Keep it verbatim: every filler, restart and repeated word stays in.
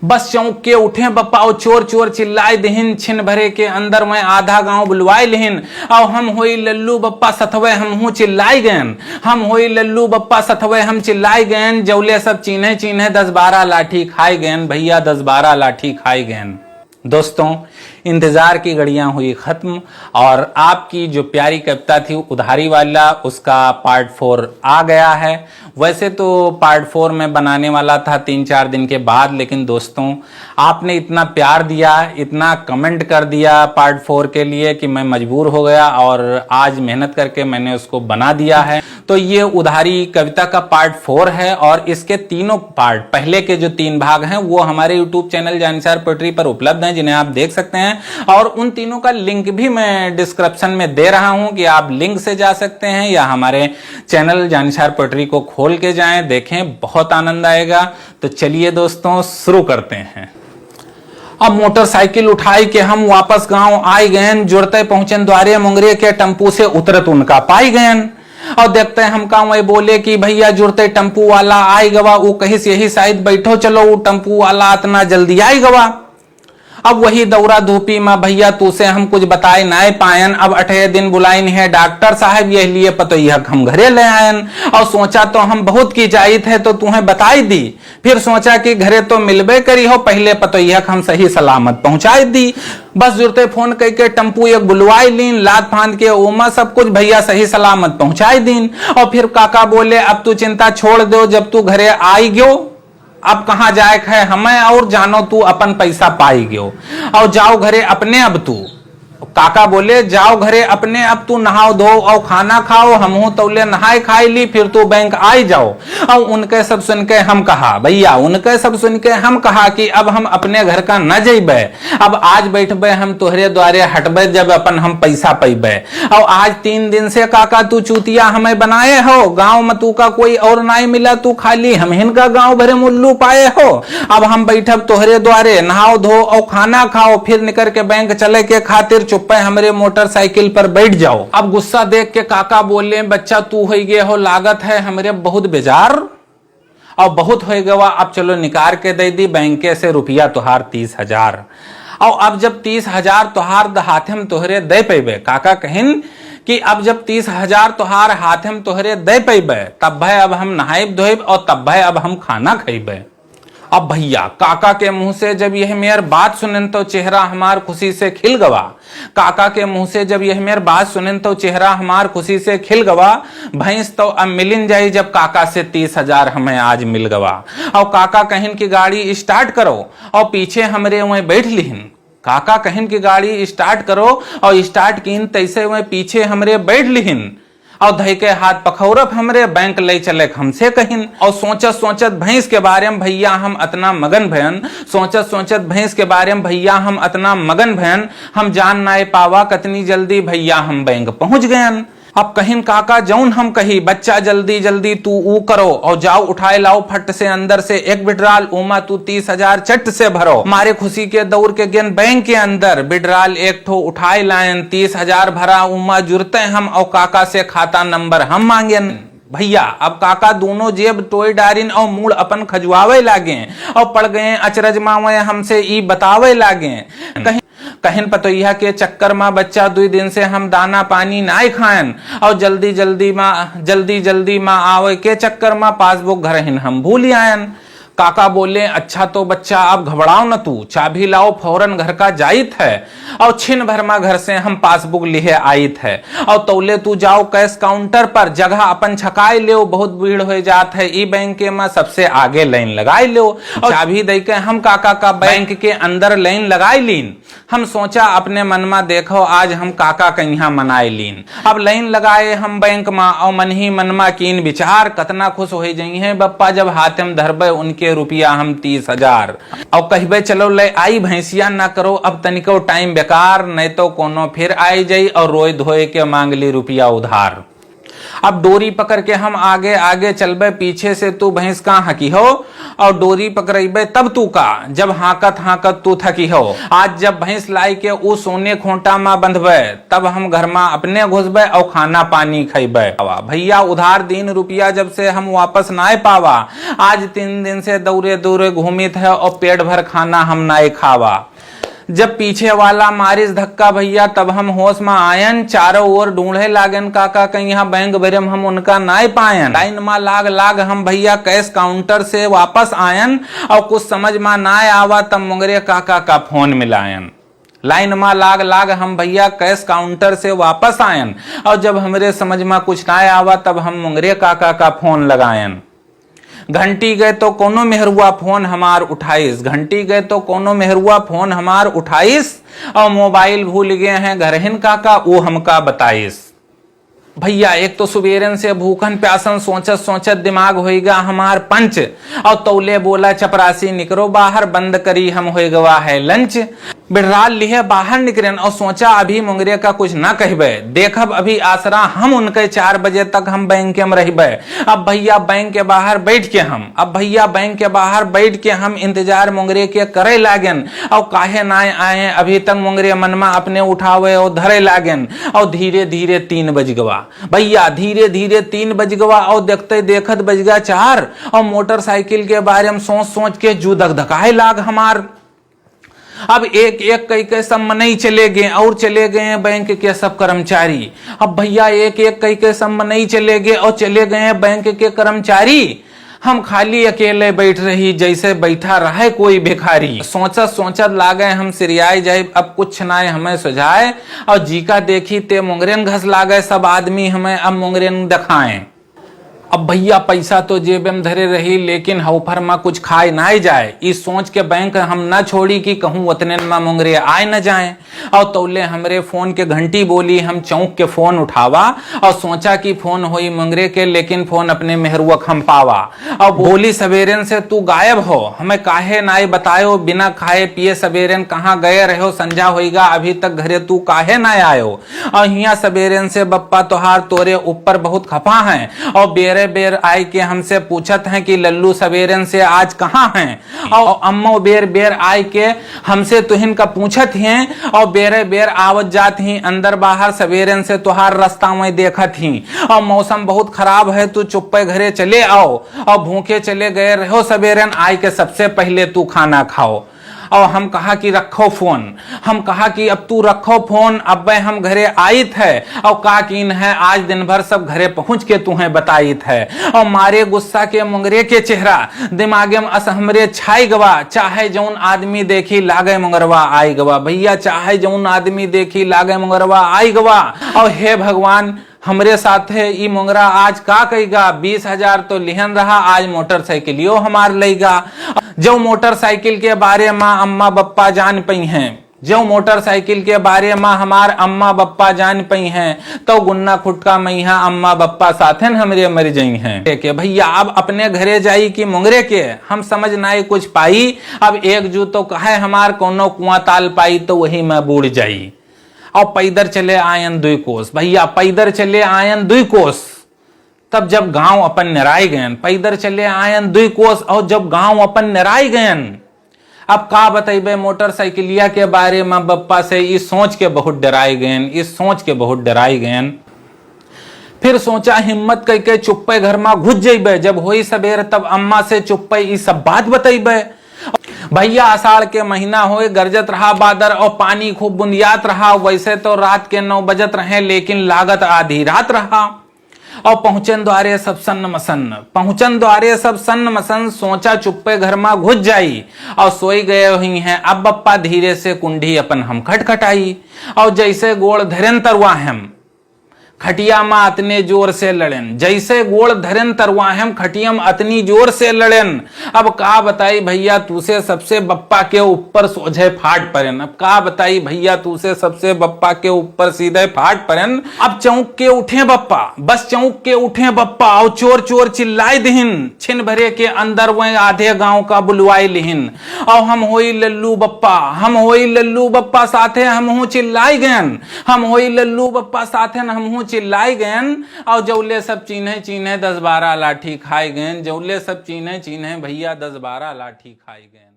बस चौंक के उठे बप्पा और चोर चोर चिल्लाए दिहिन। छिन भरे के अंदर मैं आधा गांव बुलवाए लिहिन। और हम होई लल्लू बप्पा सथवे हमहू चिल्लाई गयन। हम होई लल्लू बप्पा सथवे हम चिल्लाई गयन। जौले सब चीन्हे चीन्हे दस बारह लाठी खाए गयन भैया, दस बारह लाठी खाए गयन। दोस्तों, इंतजार की घड़ियां हुई खत्म और आपकी जो प्यारी कविता थी उधारी वाला, उसका पार्ट फोर आ गया है। वैसे तो पार्ट फोर में बनाने वाला था तीन चार दिन के बाद, लेकिन दोस्तों, आपने इतना प्यार दिया, इतना कमेंट कर दिया पार्ट फोर के लिए कि मैं मजबूर हो गया और आज मेहनत करके मैंने उसको बना दिया है। तो ये उधारी कविता का पार्ट फोर है और इसके तीनों पार्ट, पहले के जो तीन भाग हैं, वो हमारे यूट्यूब चैनल जानिसार पोएट्री पर उपलब्ध हैं, जिन्हें आप देख सकते हैं। और उन तीनों का लिंक भी मैं डिस्क्रिप्शन में दे रहा हूं कि आप लिंक से जा सकते हैं या हमारे चैनल जानिसार पोएट्री को खोल के जाएं, देखें, बहुत आनंद आएगा। तो चलिए दोस्तों, शुरू करते हैं। अब मोटरसाइकिल उठाई के हम वापस गांव आई गयन। जुड़ते पहुंचन द्वारे, मुंगरे के टेम्पू से उतरत उनका पाई गयन। और देखते हमका वही बोले कि भैया, जुड़ते टेम्पू वाला आई गवा। ऊ कहिस, यही साइड बैठो, चलो, ऊ टेम्पू वाला अतना जल्दी आई गवा। अब वही दौरा धूपी में भैया, तू से हम कुछ बताए नाय पायन। अब अठे दिन बुलाइन है डॉक्टर साहब, यह लिए पतोहिया के हम घरे ले आयन। और सोचा तो हम बहुत की जाइत है, तो तुम्हें बताई दी। फिर सोचा कि घरे तो मिलबे करी हो, पहिले पतोहिया के हम सही सलामत पहुंचाई दी। बस जुड़ते फोन कइके टेम्पू एक बुलवाई लीन, लाद फांद के ओमा सब कुछ भैया सही सलामत पहुंचाई दीन। और फिर काका बोले, अब तू चिंता छोड़ दो, जब तू घरे आई गयो, अब कहाँ जाए है हमें, और जानो तू अपन पैसा पाई गयो, और जाओ घरे अपने अब तू। काका बोले, जाओ घरे अपने, अब तू नहाओ धो और खाना खाओ, हमहू तौले नहाए खाए ली, फिर तू बैंक आई जाओ। और उनके सब सुन के हम कहा, भैया, उनके सब सुन के हम कहा कि अब हम अपने घर का न जइबे, अब आज बैठबे हम तोहरे द्वारे हटबे, जब अपन हम पैसा पइबे। और आज तीन दिन से काका तू चूतिया हमें बनाए हो, गांव में तू का कोई और नाई मिला, तू खाली हमहिन का गांव भरे में उल्लू पाए हो। अब हम बैठब तोहरे द्वारे, नहाओ धो और खाना खाओ, फिर निकर के बैंक चले के खातिर चुप्पे हमरे मोटरसाइकिल पर बैठ जाओ। अब गुस्सा देख के काका बोले, बच्चा तू होइ गए हो, लागत है हमरे बहुत बेजार और बहुत होइ गवा, अब चलो निकार के दे दी बैंके से रुपया तोहार तीस हजार। और अब जब तीस हजार तोहार द-, हाथे में तोहरे दे पैबे, काका कहिन कि अब जब तीस हजार तोहार हाथे में तोहरे दे पैबे, तब भय अब हम नहाइब धोइब और तब भय अब हम खाना खइबे। अब भैया, काका के मुंह से जब यह मेर बात सुनन तो चेहरा हमार खुशी से खिल गवा। काका के मुंह से जब यह मेर बात सुनन तो चेहरा हमार खुशी से खिल गवा। भैंस तो अब मिलिन जाई जब काका से तीस हजार हमें आज मिल गवा। और काका कहिन कि गाड़ी स्टार्ट करो और पीछे हमरे वहीं बैठ लिहिन। काका कहिन कि गाड़ी स्टार्ट करो और स्टार्ट कीन तैसे वहीं पीछे हमरे बैठ लिहिन। और धई के हाथ पखौरप हमरे बैंक ले चले हमसे कहिन। और सोचत सोचत भैंस के बारे में भैया हम अतना मगन भयन, सोचत सोचत भैंस के बारे में भैया हम अतना मगन भयन, हम जान नाय पावा कतनी जल्दी भैया हम बैंक पहुंच गयन। अब कहिन काका जौन हम कही, बच्चा जल्दी जल्दी तू ऊ करो और जाओ उठाए लाओ फट से अंदर से एक विड्राल, ओमा तू तीस हजार चट से भरो। मारे खुशी के दौड़ के गेन बैंक के अंदर विड्राल एक ठो उठाए लायन, तीस हजार भरा, ओमा जुरते हम और काका से खाता नंबर हम मांगेन। भैया, अब काका दोनों जेब टोय डारिन और मूड़ अपन खजुआवे लागे और पड़ गए अचरज मा वह हमसे ई बतावे लागे। कहिन, कहिन पतोहिया के चक्कर मा बच्चा दुई दिन से हम दाना पानी नाय खायन और जल्दी जल्दी मा, जल्दी जल्दी मा आवे के चक्कर मा पासबुक घर हिन हम भूल आयन। काका बोले, अच्छा तो बच्चा, अब घबराओ न तू, चाबी लाओ, फौरन घर का जाइत है और छिन भर मा घर से हम पासबुक लिहे आइत है। और तौले तू जाओ कैश काउंटर पर, जगह अपन छकाए लेओ, बहुत भीड़ हो जात है ई बैंक के मा, सबसे आगे लाइन लगाए लेओ। और चाबी दे के हम काका का बैंक के अंदर लाइन लगाए लीन। हम सोचा अपने मन मा, देखो आज हम काका कहिया मनाए लीन। अब लाइन लगाए हम बैंक मा और मन ही मन मा कीन विचार, कतना खुश हो जइहें बप्पा जब हाथ में धरबे उनके रुपया हम तीस हजार। और कहबे चलो ले आई भैंसिया, ना करो अब तनिको टाइम बेकार, नहीं तो कोनो फिर आई जाई और रोए धोए के मांग ली रुपया उधार। अब डोरी पकड़ के हम आगे आगे चलबे, पीछे से तू भैंस का हकी हो, और डोरी पकड़बे तब तू का, जब हाँकत हाँकत तू थकी हो। आज जब भैंस लाई के ऊ सोने खोंटा मा बंधबे, तब हम घर मा अपने घुसबे और खाना पानी खैबे। भैया उधार दीन रुपया जब से हम वापस नाय पावा, आज तीन दिन से दौरे दौरे घूमित है और पेट भर खाना हम नाय खावा। जब पीछे वाला मारिस धक्का भैया, तब हम होश मा आयन, चारों ओर ढूंढे लागन, काका कहीं यहाँ बैंक भरे मा हम उनका नाय पायन। लाइन मा लाग लाग हम भैया कैश काउंटर से वापस आयन, और कुछ समझ मा नाय आवा, तब मुंगरे काका का फोन मिलायन। लाइन मा लाग लाग हम भैया कैश काउंटर से वापस आयन, और जब हमरे समझ मा कुछ नाय आवा, तब हम मुंगरे काका का फोन लगायन। घंटी गए तो कोनो मेहरुआ फोन हमार उठाइस, घंटी गए तो कोनो मेहरुआ फोन हमार उठाइस, और मोबाइल भूल गए हैं घरहिन काका, ऊ हमका बताइस। भैया, एक तो सुबेरन से भूखन प्यासन, सोचत सोचत दिमाग होइगा हमार पंच, और तौले बोला चपरासी, निकरो बाहर, बंद करी हम होइगवा है लंच। बिड़राल लिहे बाहर निकरेन और सोचा, अभी मुंगरे का कुछ ना कहबे, देखब अभी आसरा हम उनके, चार बजे तक हम बैंक में रहबे। अब भैया बैंक के बाहर बैठ के हम, अब भैया बैंक के बाहर बैठ के हम इंतजार मुंगरे के करे लागेन, और काहे ना आए अभी तक मुंगरे मनमा अपने उठावे और धरे लागेन, और धीरे धीरे तीन बज गवा। भैया, धीरे धीरे तीन बज गवा और देखते देखत बज गया चार, और मोटरसाइकिल के बारे में सोच सोच के जू धक धकाए लाग हमार। अब एक एक कई के सब मनई चले गए और चले गए बैंक के सब कर्मचारी। अब भैया, एक एक कई के सब मनई चले गए और चले गए बैंक के कर्मचारी। हम खाली अकेले बैठ रही, जैसे बैठा रहे कोई भिखारी। सोचत सोचत लागे हम सिरियाए जाए, अब कुछ नाय हमें सुझाए। और जी का देखी ते मुंगरेन घस लागे, सब आदमी हमें अब मुंगरेन दिखाएं। अब भैया, पैसा तो जेब में धरे रही, लेकिन हौफर मा कुछ खाए नाय जाए। ई सोच के बैंक हम ना छोड़ी कि कहूँ उतने मा मुंगरे आए न जाए। और तौले हमरे फोन के घंटी बोली, हम चौंक के फोन उठावा और सोचा कि फोन होई मुंगरे के, लेकिन फोन अपने मेहरुआ के हम पावा। और बोली, सवेरन से तू गायब हो, हमें काहे नाय बतायो, बिना खाए पिए सवेरन कहाँ गए रहो, संझा होइगा अभी तक घरे तू काहे नाय आयो। और हियाँ सवेरन से बप्पा तोहार तोरे ऊपर बहुत खफा हैं, और बेरे बेर आए के हमसे पूछत हैं कि लल्लू सवेरन से आज कहाँ हैं। और अम्मो बेर बेर आए के हमसे तुहिन का पूछत हैं, और बेरे बेर आवत जात ही अंदर बाहर, सवेरन से तोहार रास्ता में देखत ही। और मौसम बहुत खराब है, तू चुप्पे घरे चले आओ, और भूखे चले गए रहो, सवेरन आए के सबसे पहले तू खाना खाओ। और हम कहा कि रखो फोन, हम कहा कि अब तू रखो फोन, अब्बे हम घरे आइत है। और का कीन है, आज दिन भर सब घरे पहुँच के तुहें बताइत है। और मारे गुस्सा के मुंगरे के चेहरा दिमागे में अस हमरे छाई गवा, चाहे जौन आदमी देखी लागे मुंगरवा आई गवा। भैया, चाहे जौन आदमी देखी लागे मुंगरवा आई गवा। और हे भगवान, हमरे साथे ई मुंगरा आज का कइगा? बीस हजार तो लिहन रहा, आज मोटरसाइकिलियो हमार लइगा। जो मोटरसाइकिल के बारे मा अम्मा बप्पा जान पइहें, जो मोटरसाइकिल के बारे मा हमार अम्मा बप्पा जान पइहें, तो गुन्ना खुटका मइहा अम्मा बप्पा साथेन हमरे मर जइहें। के भैया, अब अपने घरे जाई कि मुंगरे के, हम समझ नाई कुछ पाई। अब एक जू तो कहे हमार, कौनो कुआं ताल पाई तो वही में बूड़ जाई। और पैदर चले आयन दुई कोस, भैया, पैदर चले आयन दुई कोस। तब जब गांव अपन निराय गयन, पैदर चले आयन दुई कोस, और जब गांव अपन निराय गयन, अब का बतइबे मोटरसाइकिलिया के बारे में बप्पा से, ई सोच के बहुत डराय गयन, ई सोच के बहुत डराय गयन। फिर सोचा, हिम्मत कइके चुप्पे घर मा घुस जइबे, जब होई सबेर तब अम्मा से चुप्पे ई सब बात बतइबे। भैया, आषाढ़ के महीना होए, गरजत रहा बादर और पानी खूब बुंदियात रहा। वैसे तो रात के नौ बजत रहे, लेकिन लागत आधी रात रहा। और पहुँचन द्वारे सब सन्न मसन्न, पहुँचन द्वारे सब सन्न मसन्न। सोचा चुप्पे घर मा घुस जाई, और सोई गए हुई हैं। अब बप्पा धीरे से कुंडी अपन हम खटखटाई, और जैसे गोड़ धरेन तरुआ हम खटिया मा अतने जोर से लड़ेन, जैसे गोड़ धरेन तरुआ हम खटिया मा अतनी जोर से लड़ेन। अब का बताई भैया, तूसे सबसे बप्पा के ऊपर सोझे फाट परेन। अब का बताई भैया, तूसे सबसे बप्पा के ऊपर सीधे फाट परेन। अब चौंक के उठे बप्पा, बस चौंक के उठे बप्पा, और चोर चोर चिल्लाए दिहिन। छिन भरे के अंदर वह आधे गांव का बुलवाए लिहिन। और हम होई लल्लू बप्पा, हम होई लल्लू बप्पा साथे हम हूँ चिल्लाई गयन, हम होई लल्लू बप्पा साथे हम हूँ चिल्लाइ गएन, और जौले सब चीन्हे चीन्हे दस बारह लाठी खाइ गएन, जौले सब चीन्हे चीन्हे भइया दस बारह लाठी खाइ गएन।